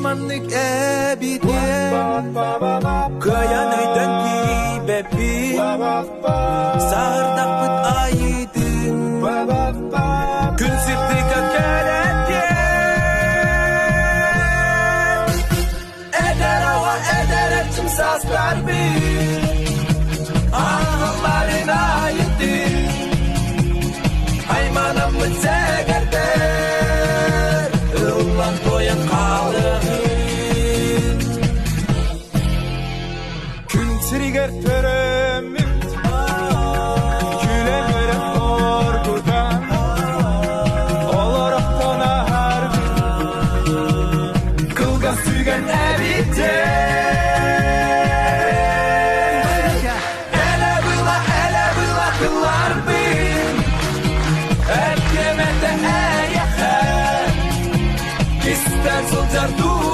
маннык эбитиэн Кыайан өйтөн тиийбэппин Саһырдахпыт айыытын Күн сирдика кэлэтиэн Эдэр оҕо эдэр эрчим саастарбын Ааһалларын айытын Айманаммыт сэгэрдэр Ыллан туойан хаалыаҕын Күн сиригэр төрөммүт Күлэн-үөрэн оргутан Олорохтон аһарбыт Кылгас түгэн эбитэ Элэ была, элэ была тылларбын Эркемете эйэхэ Кистэн сылдьар дуу.